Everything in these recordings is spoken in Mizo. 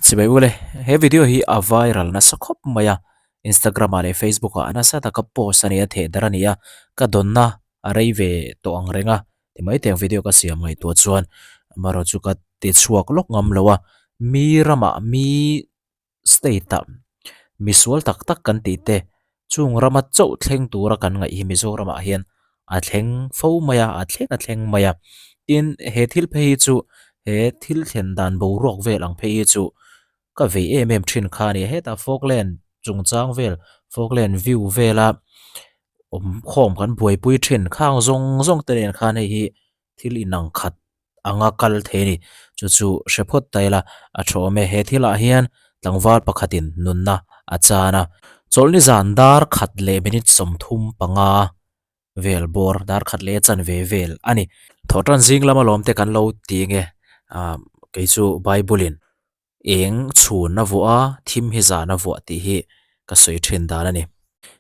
Chibai ule, he video hi a viral nasa khawp mai a, Instagram ah leh Facebook ah nasa taka post a ni a, theh darh a ni a, ka dawnna a rei ve tawh ang reng a, ti mai teng video ka siam ngaihtuah chuan amaherawh chu ka ti chhuak lawk ngam lo a, mi ramah mi state ah misual tak tak kan tih te chung rama chauh thleng tura kan ngaih hi Mizoramah hian a thleng fo mai a, a thleng a thleng mai a. Tin, he thil phei hi chu he thil thlen dan boruak vel ang phei hi chu ka vei em em thin kha a ni a, hetah Falkland chungchang vel Falkland view vela awm khawm kan buaipui thin khang zawng zawng te nen khan hei hi thil inang khat anga kal thei a ni. Chu chu hre phawt ta ila a tha awm e. He thilah hian tlangval pakhatin nunna a chan a. Chawlhni zan dar khat leh minute 35 vel bawr dar khat leh chanve vel a ni. Thawhtan zing lama lawmte kan lo ti nge ah kei chu Bible in Eng chhun a vuah a, thim hi zan a vuah tih hi ka sawi thin dan a ni.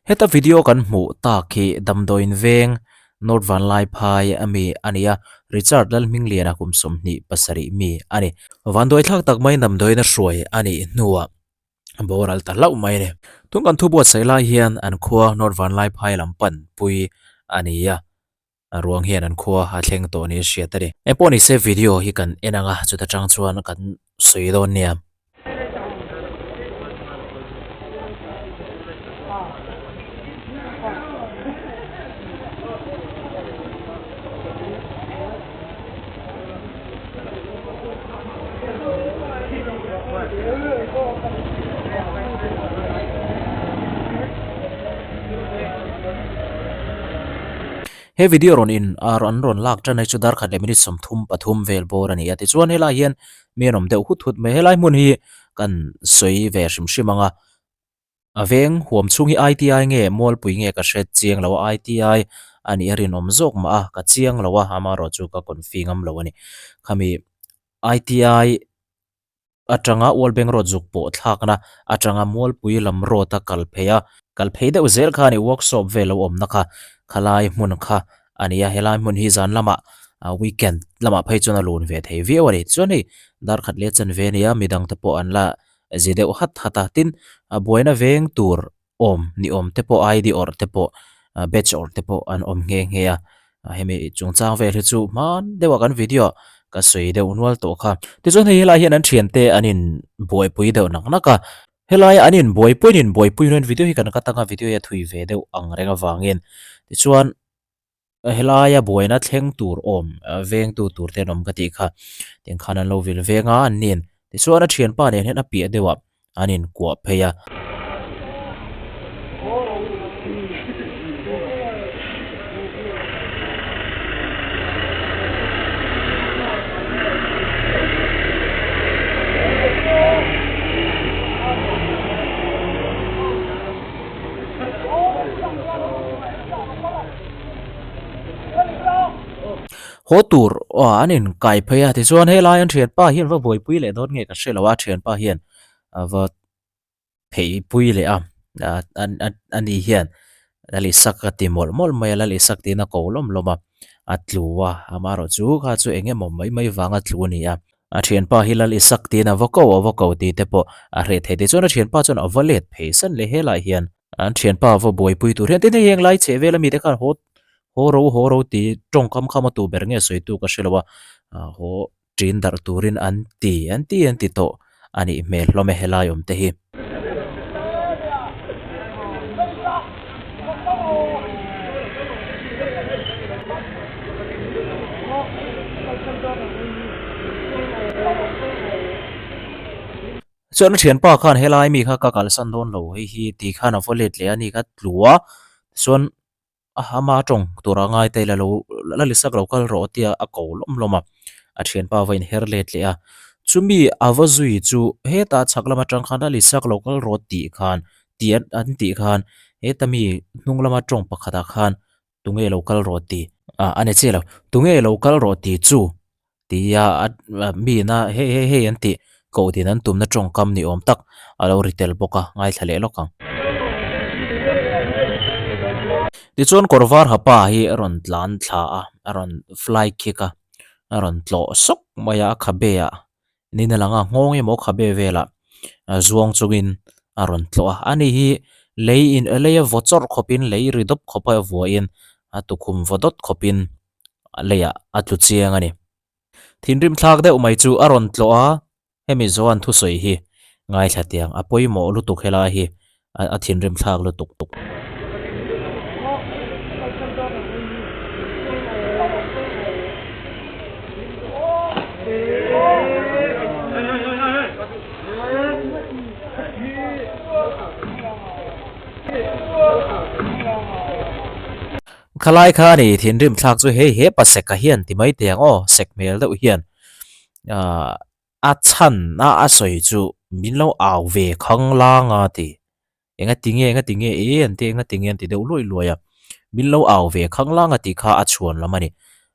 Heta video kan hmuh tak hi damdawiin veng North Vanlaiphai a mi a ni a, Richard Lalhmingliana kum 27 mi a ni. Vanduaithlak tak mai damdawiin a hruai a nih hnuah boral ta hlauh mai a ni. Tun kan thu buatsaih lai hian an khua North Vanlaiphai lam pan pui a ni a. A ruang hian an khua a thleng tawh ni a hriat a ni. Engpawh ni se video hi kan en ang a, chuta tang chuan kan sawi dawn nia. He video rawn in a an rawn lak tan hi chu dar khat leh minute 33 vel bawr a ni a tichuan helai hian mi an awm deuh hut hut mai helai hmun hi kan sawi ve hrim hrim ang a a veng huam chhung hi I_T_I nge mualpui nge ka hre chiang lo a I_T_I a nih a rinawm zawk mah a ka chiang lo a amaherawh chu ka confi ngam lo a ni khami I_T_I. atanga Wallbank Road zuk pawh thlakna atanga Mualpui lam road a kal phei a, kal phei deuh zel kha a ni workshop vel lo awmna kha khalai hmun kha a ni a, helai hmun hi zan lamah weekend lamah phei chuan a lun ve thei viau a ni chuan hei dar khat leh chanve a ni a midang te pawh an la zi deuh hat hat a tin a buaina veng tur awm ni awm te pawh ID awrh te pawh batch awrh te pawh an awm nghe nghe a hemi chungchang vel hi chu hman deuh a kan video ah ka sawi deuh nual tawh kha tichuan hei helai hian an thiante an in buaipui deuh nak nak a helai an in buaipui an in buaipui hian video hi kan cut anga video hi a thui ve deuh ang reng avangin tichuan. Helaia buaina thleng tur awm vengtu tur te an awm ka tih kha tiang khan an lo vil veng a an nin tichuan a thianpa nen hian a piah deuhah an inkuah phei a. Haw tur aw an in kai phei a tichuan helai an thianpa hian va buaipui leh dawn nge ka hre lo a thianpa hian a va phei pui leh a a ni hian lal isak a ti mawlh mawlh mai a lal isak tiin a ko lawm lawm a a tlu a amaherawh chu kha chu eng emaw mai mai vanga tlu a ni a a thianpa hi lal isak tiin a va ko a va ko tih te pawh a hreh thei tichuan a thianpa chuan a va let phei san leh helai hian. An thianpa va buaipui tur hian tin hei heng lai chheh vel ami te khan haw haw ro haw ro tih tawngkam kha maw tu ber nge sawi tu ka hre lo a ah haw ṭin darh turin an ti an ti an ti tawh a nih hmel hlawm e helai awm te hi. Chuan a thianpa khan helai mi kha ka kalsan dawn lo hei hi ti khan a va let leh a ni kha tlu a tichuan a ama tawng tura ngai te la lo la li sak lo kal rawh tia a ko lawm lawm a a thianpa va inher let leh a chumi a va zui chu hetah chhak lam atang khan la li sak lo kal rawh tih khan tih an tih khan heta mi hnung lama tawng pakhatah khan tunge lo kal rawh tih ah a ni chiah lo tunge lo kal rawh tih chu. Tia a mina hei hei hei an tih koh din an tumna tawngkam ni awm tak a lo ri tel bawk a ngaithla leh lawk ang. Tichuan kawr var ha pa hi a rawn tlan thla a a rawn fly kick a a rawn tlawh sawk mai a a khabe ah. Niin a lang a, nghawng emaw khabe velah zuang chungin a rawn tlawh a, ani hi lei in lei a vaw chawrh khawpin lei ri dawp khawpa a vuahin a tukhum vaw dawt khawpin leiah a tlu chiang a ni. Thinrim thlak deuh mai chu a rawn tlawh a, hemi Joan thusawi hi ngaithla tiang a pawimawh lutuk helai hi a thinrim thlak lutuk tuk. Khalai kha a ni thinrim thlak chu hei he pa sek a hian ti mai teh ang aw sek hmel deuh hian ahh a chhan a a sawi chu min lo au ve khang lang a ti enga ti nge enga ti nge e an ti enga ti nge an ti deuh luai luai a min lo au ve khang lang a tih kha a chhuan lam a ni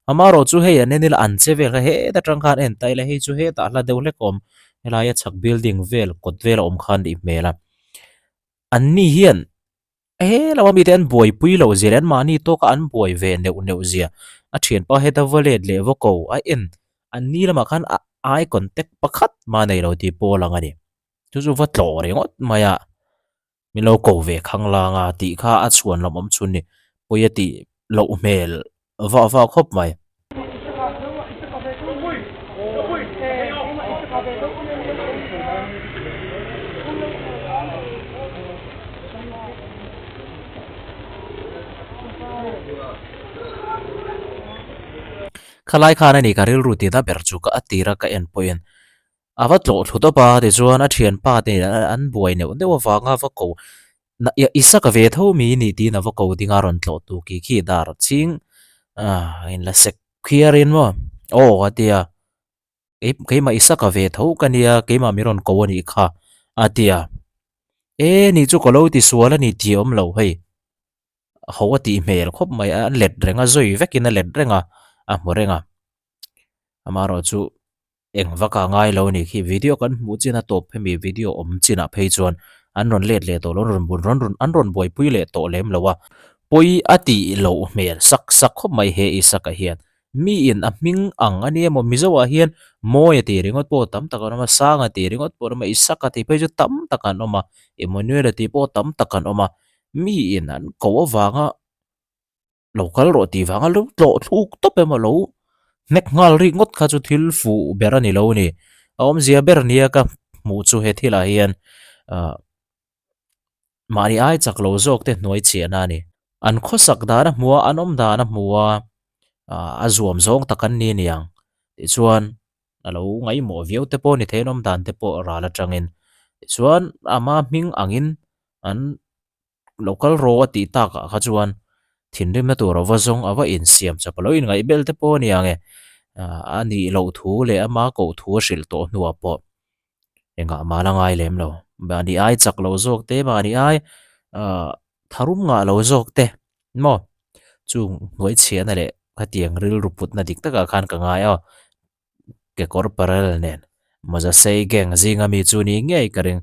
amaherawh chu hei an en ila an che vel kha heta tang khan en ta ila hei chu hetah hla deuh hlek a awm helai a chhak building vel kawt vel a awm khan nih hmel a an ni hian He lama mite an buaipui loh zia leh an mahni tawka an buai ve neuh neuh zia a thianpa heta va let leh va ko a en an ni lamah khan a eye contact pakhat mah nei lo tih pawh a lang a ni. Chu chu va tlawh ringawt mai a, min lo ko ve khang lang a tih kha a chhuan lam awm chhun ni pawi a tih loh hmel Vah vah khawp mai. Khalai khan a ni ka rilru tina ber chu ka a tira ka en pawhin a va tlawh thlu tawp a tichuan a thianpa te an buai neuh neuh avanga va ko I sa ka ve tho mi ni tiin a va ko ding a rawn tlawh tu khi khi dar chhing ah in la sek khiar in maw aw a tia keimah i sa ka ve tho ka nia keimah mi rawn ko a nih kha a tia e ni chu ka lo ti sual a ni tih a awm lo hei ho a tih hmel khawp mai a let reng a zawi vek in a let reng a a hmu reng a amaherawh chu. Eng vak a ngai lo a ni khi video kan hmuh chin a tawp hemi video awm chinah phei chuan an rawn let leh tawh lo an rawn bun rawn rawn an rawn buaipui leh tawh lem lo a pawi a tih loh hmel sak sak khawp mai he Isaka hian miin a hming ang a nia maw Mizo ah hian mawi a tih ringawt pawh tam tak an awm a sang a tih ringawt pawh an awm a Isaka tih phei chu tam tak an awm a Emmanuel a tih pawh tam tak an awm a miin an ko avanga. Lo kal rawh tih vanga lo tlawh thluk tawp emaw lo hnek nghal rik ngawt kha chu thil fuh ber a ni lo a ni. A awmzia ber nia ka hmuh chu he thilah hian ah mahni ai chak lo zawk te hnuai chhiahna a ni. An khawsak dan a hmu a, an awm dan a hmu a, ah a zuam zawng tak an ni aniang tichuan a lo ngaihmawh viau te pawh a ni thei an awm dan te pawh ral atangin tichuan ama hming angin an. Lo kal rawh a tih takah kha chuan thinrimna tur a va zawng a va insiam chap a lo inngaih bel te pawh a ni ang e. A nih loh thu leh ama koh thu a hrilh tawh hnuah pawh engah mah la ngai lem lo. Mahni ai chak lo zawk te, mahni ai tharum ngah lo zawk te maw chung hnuai chhiahna leh khatiang rilru putna dik takah khan ka ngai a. Kekawr parel nen mawza sei gang zinga mi chu ni ngei ka ring.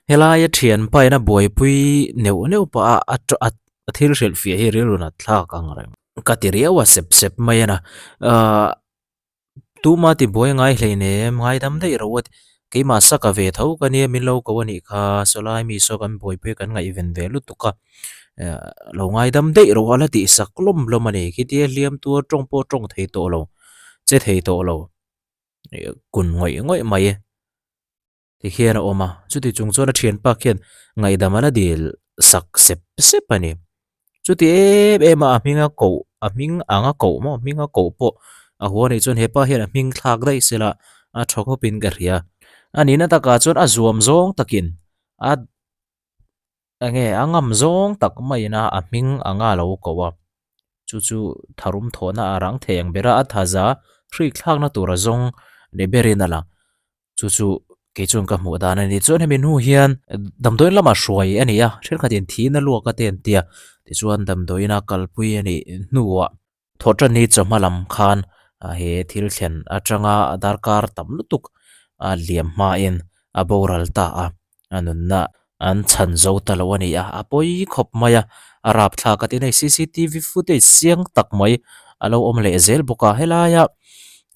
Helaia thianpa in a buaipui neuh neuh pah a a a thil hrilhfiah hi rilru nat thlak ang reng ka ti riau a sep sep mai a na ahh. Tuma ti buai ngai hleinem, ngaidam daih ro a ti. Keimah saka ve tho ka nia min lo ko a nih kha, sawlai mi saw kan buaipui kan ngaihven ve lutuk a. Lo ngaidam daih rawh a la tih sak lawm lawm a ni. Khitia hliam tuar tawng pawh tawng thei tawh lo, che thei tawh lo kun ngawih ngawih mai ti hian a awm a. Chuti chung chuan a thianpa khian ngaihdam a la dil sak sep sep a ni. Chuti em em a a hming a koh a hming ang a koh maw hming a koh pawh a huan anih chuan hepa hian a hming thlak daih sela a tha khawpin ka hria. A nihna takah chuan a zuam zawng takin a enge a ngam zawng tak maiin a a hming anga lo koh a chu chu tharum thawhna a rang thei ang ber a a thaza hrik thlakna tur a zawng ni berin a lang. Chu chu kei chuan ka hmuh dan a ni. Chuan hemi hnu hian damdawiin lamah hruai a ni a, thenkhatin thihna luak a te an ti a, tichuan damdawiina kalpui a nih hnuah thawhtanni chawhma lam khan he thil thlen atanga darkar tam lutuk a liam hmain a boral ta a. A nunna an chhan zo ta lo a ni a, a pawi khawp mai a, a rapthlak a tin hei cctv footage chiang tak mai a lo awm leh zel bawk a, helaia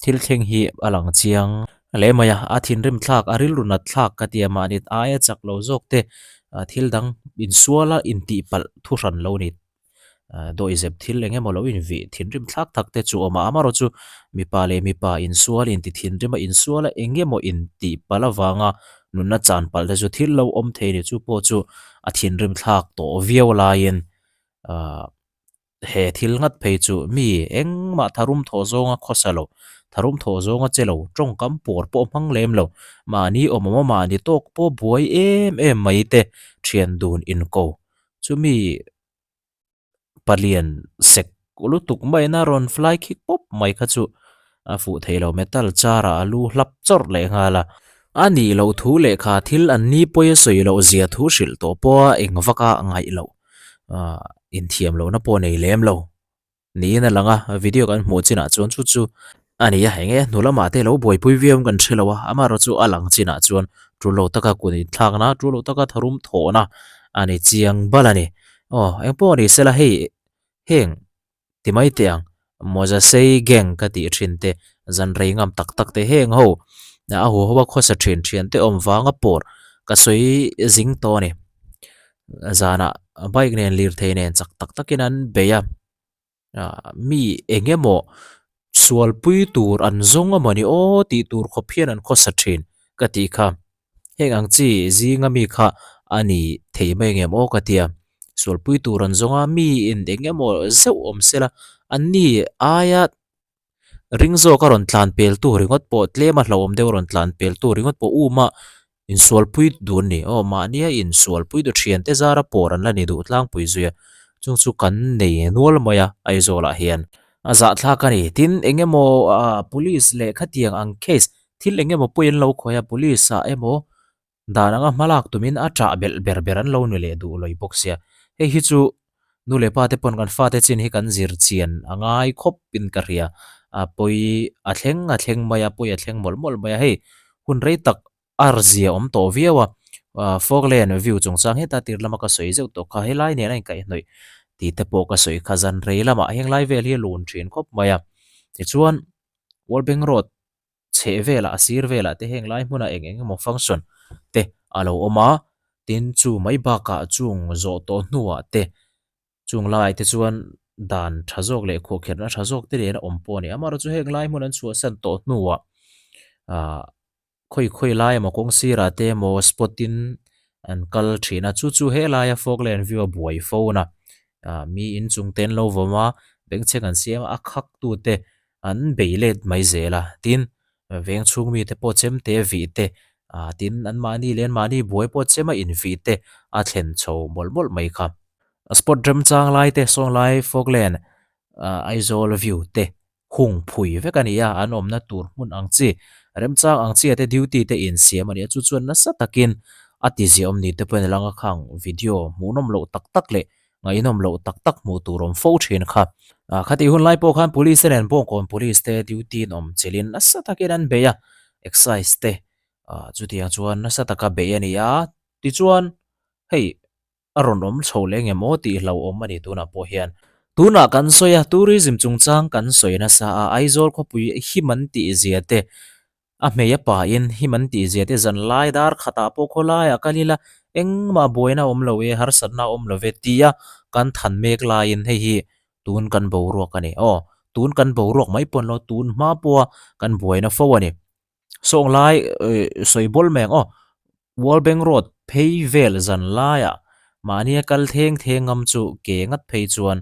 thil thleng hi a lang chiang hle mai a, a thinrim thlak a rilru nat thlak ka ti a mahni aia chak lo zawk te thil dang insuala intihpalh thu hran lo ni. Dawihzep thil eng emaw lo invih thinrim thlak tak te chu awm a, amaherawh chu mipa leh mipa insual inti thinrim a insual a eng emaw intih palh avanga nunna chan palh te chu thil lo awm thei a ni chu pawh chu a thinrim thlak tawh viau laiin ahh he thil ngat phei chu mi engmah tharum thawh zawnga khawsa lo tharum thawh zawnga che lo tawngkam pawr pawh hmang lem lo mahni awm awm a mahni tawk pawh buai em em mai te thian dun inko Chumi palian sek lutuk maiin a rawn fly khik pawp mai kha chu a fuh thei lo metal char ah a lu hlap chawrh leh nghal a. A nih loh thu leh kha thil an ni pawi a sawi loh zia thu hrilh tawh pawh a eng vak a ngaih loh ah inthiam lohna pawh nei lem lo. Niin a lang a, video kan hmuh chinah chuan chu chu a ni a, enge hnu lamah te lo buaipui viau kan hre lo a, amaherawh chu a lang chinah chuan tul lo taka kut inthlakna, tul lo taka tharum thawhna a ni chiang bal a ni. Aw, engpawh ni sela hei heng ti mai teh ang, mawza sei gang ka tih thin te, zan rei ngam tak tak te heng ho a huho a khawsa thin thian te awm vanga pawr ka sawi zing tawh a ni. Zanah bike nen lirthei nen chak tak takin an bei a ah mi eng emaw sualpui tur an zawng a mawni aw tih tur khawp hian an khawsa thin ka tih kha heng ang chi zinga mi kha a ni thei mai ang em aw ka tia sualpui tur an zawng a mi in eng emaw zeuh awm sela an ni aia Ring zawk a rawn tlan pel tu ringawt pawh tlem a hlauhawm deuh a rawn tlan pel tu ringawt pawh um a insualpui dun ni aw mahnia insualpui du thian te zara pawr an la ni duh tlangpui zui a chung chu kan nei nual mai a Aizawl ah hian a zahthlak a ni tin eng emaw ah police leh khatiang ang case thil eng emaw pawhin an lo khawih a police ah emaw Dan anga hmalak tumin a ṭah belh ber ber an lo ni leh duh lawih bawk sia. Hei hi chu nu leh pa te pawn kan fate chin hi kan zir chian a ngai khawp in ka hria. A pawi a thleng a thleng mai a, pawi a thleng mawlh mawlh mai a. Hei hun rei tak a zia awm tawh viau a, Folkland view chungchang heta tir lama ka sawi zeuh tawh kha helai nen a inkaihhnawih tih te pawh ka sawi kha zan rei lamah heng lai vel hi a lun thin khawp mai a. Tichuan World Bank Road chheh velah a sir velah te heng lai hmunah eng eng emaw function te a lo awm a tin chu mai bakah chung zawh tawh hnuah te chung laiah te chuan dan tha zawk leh khuahkherhna tha zawk te nen a awm pawh a ni amaherawh chu heng lai hmun an chhuahsan tawh hnuah ah khawi khawi lai emaw kawng sirah te emaw spot in an kal thin a chu chu helaia folkland view a buai fo na ah mi inchung te an lo vawm a bengchheng an siam a a khak tute An bei let mai zel a, tin, veng chhung mite pawh chemte vih te, ah tin, anmahni leh anmahni buai pawh chema invih te a thlen chho mawlh mawlh mai kha. Spot remchang lai te, Sawnglai Folkland, Aizawl view te hung phui vek a ni a, an awmna tur hmun ang chi, remchang ang chi ah te duty te insiam a ni a, chu chuan nasa takin a ti ziahawm ni te pawhin a lang a, khang video hmuhnawm loh tak tak leh ngaihnawm loh tak tak hmuh tur awm fo thin kha. Khatih hun lai pawh khan police te nen Bawngkawn police te duty in awm chelhin nasa takin an bei a, excise te chutiang chuan nasa taka bei a ni a, tichuan hei a rawn awm chho leh engem aw tih hlauhawm a ni tunah pawh hian. Tunah kan sawi a, tourism chungchang kan sawi nasa a, Aizawl khawpui him an tih zia te A hmei a pa in him an tih zia te zan lai dar khatah pawh khawlaiah kal ila engmah buaina a awm lo e, harsatna a awm lo ve tia. kan than mek laiin hei hi tun kan boruak a ni. Aw, tun kan boruak mai pawh ni lo, tun hma pawha kan buaina fo a ni. Sawng lai sawi bawl mai ang aw, World Bank Road phei vel zan laiah mahnia kal theng theng ngam chu ke ngat phei chuan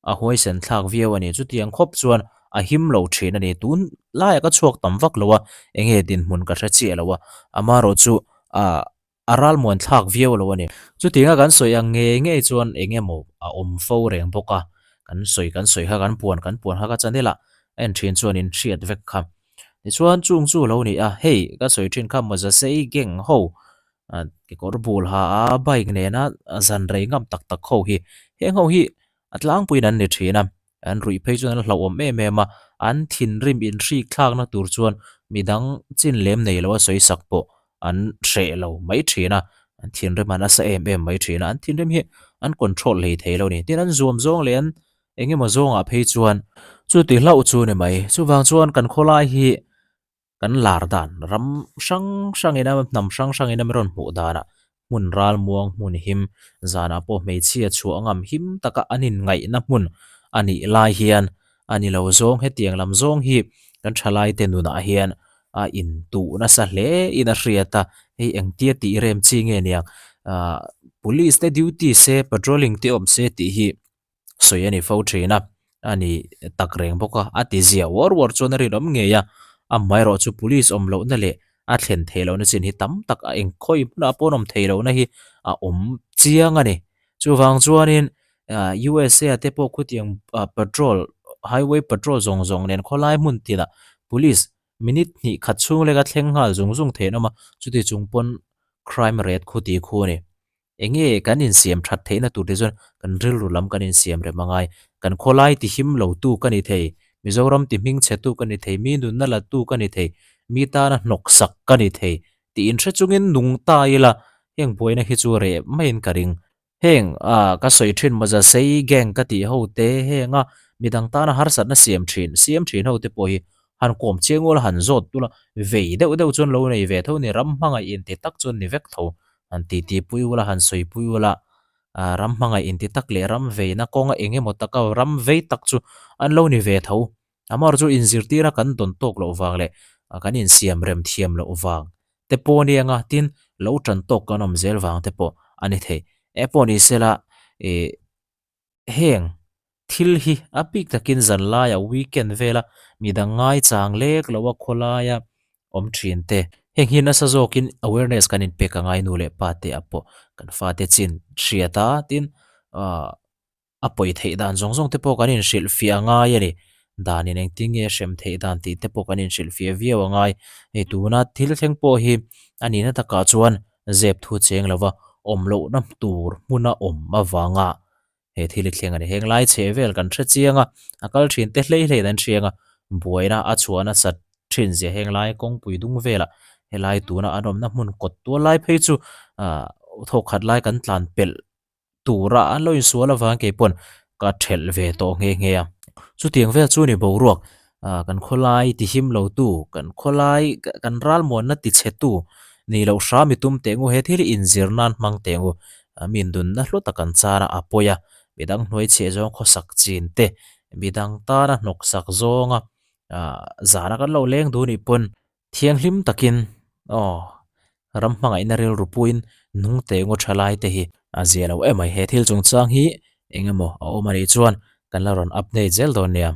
a huaisen thlak viau a ni. Chutiang khawp chuan a him lo thin a ni. Tun laiah ka chhuak tam vak lo a, enge dinhmun ka hre chiah lo a, amaherawh chu ah a ralmuan thlak viau lo a ni. Chutianga kan sawi ang ngei ngei chuan eng emaw a awm fo reng bawk a, kan sawi kan sawi kha kan puan kan puan kha ka channel ah a en thin chuan in hriat vek kha. Tichuan chung chu lo ni a, hei ka sawi thin kha Mawzasei gang ho kekawr bul ha a bike nena zan rei ngam tak tak ho hi heng ho hi a tlangpuiin an ni thin a, an ruih phei chuan an hlauhawm em em a, an thinrim inhrik thlakna tur chuan midang chin lem nei lo a sawi sak pawh an hreh lo mai thin a, an thinrim a nasa em em mai thin a, an thinrim hi an control hlei thei lo a ni. Tin an zuam zawng leh an eng emaw zawngah phei chuan chuti hlauh chu ni mai. Chuvang chuan kan khawlai hi Kan lar dan ram hrang hrangin a hnam hrang hrangin a mi rawn hmuh danah hmun ralmuang hmun him zanah pawh hmeichhia chhuah ngam him taka an inngaihna hmun a nih lai hian a ni lo zawng hetiang lam zawng hi kan thalaite nunah hian a intuh nasa hle in a hriat a, hei engtia tih rem chi nge niang ah police te duty se patrolling te awm se tih hi. sawi a ni fo thin a, a ni tak reng bawk a, a ti ziah uar uar chuan a rinawm ngei a, amaherawh chu police awm lohna leh a thlen theih lohna chin hi tam tak a engkhawi hmunah pawh an awm theih lohna hi a awm chiang a ni. Chuvang chuanin USA ah te pawh khutiang patrol highway patrol zawng zawng nen khawlai hmun tinah police minute hnih khat chhung leka thleng nghal zung zung theih an awm a, chuti chung pawn crime rate khu ti khu a ni. Enge kan insiam that theihna tur te chuan kan rilru lam kan insiam rem angai. Kan khawlai ti him lo tu ka ni thei, Mizoram ti hming chhe tu ka ni thei, mi nunna la tu ka ni thei, mi tana hnawk sak ka ni thei tih inhre chungin nung ta ila heng buaina hi chu reh maiin ka ring. Heng ah ka sawi thin mawza sei gang ka tih ho te henga midang tana harsatna siam thin siam thin ho te pawh hi han kawm chiang ula han zawt ula vei deuh deuh chuan lo nei ve tho ni ram hmangaih inti tak chuan ni vek tho. Han titi pui ula, han sawi pui ula, ah ram hmangaih inti tak leh ram veina kawnga eng emaw taka ram vei tak chu an lo ni ve tho. Amaherawhchu chu inzirtira kan dawn tawk loh vang leh kan insiam rem thiam loh vang te pawh a ni ang a, tin lo tan tawk kan awm zel vang te pawh a ni thei. Eng pawh ni sela ih Heng thil hi a bik takin zan laia weekend vela midang ngaichang lek loa khawlaia awm thin te. Heng hi nasa zawkin awareness kan inpek a ngai nu leh pa te ah pawh kan fate chin hriat a tin ah a pawi theih dan zawng zawng te pawh kan inhrilhfiah a ngai a ni. Danin engtin nge hrem theih dan tih te pawh kan inhrilhfiah viau a ngai. Hei tuna thil thleng pawh hi a nihna takah chuan zep thu cheng lova awm lohna tur hmuna awm avanga he thil hi thleng a ni. Heng lai chhe vel kan hre chiang a, a kal thin te hlei hleiin an hriang a, buaina a chhuah nasat thin zia heng lai kawngpui dung velah helai tuna an awmna hmun kawt tual lai phei chu ah thawkkhat lai kan tlan pelh tura an lo insual avang keipawn ka thelh ve tawh nghe nghe a. Chutiang vel chu ni boruak ah kan khawlai ti him lo tu, kan khawlai kan ralmuanna ti chhe tu ni loh hram i tum teh ngu he thil hi inzir nan hmang teh ngu mi indunna hlu tak an char a, a pawi a, midang hnuai chhiah zawng khawsak chin te, midang tana hnawksak zawnga ah zana kan lo leng duh nih pawn Thianghlim takin aw ram hmangaihna rilru puiin nung teh ngaw tha lai te hi a zia lo em mai. He thil chungchang hi eng emaw a awm a nih chuan kan la rawn update zel dawn nia.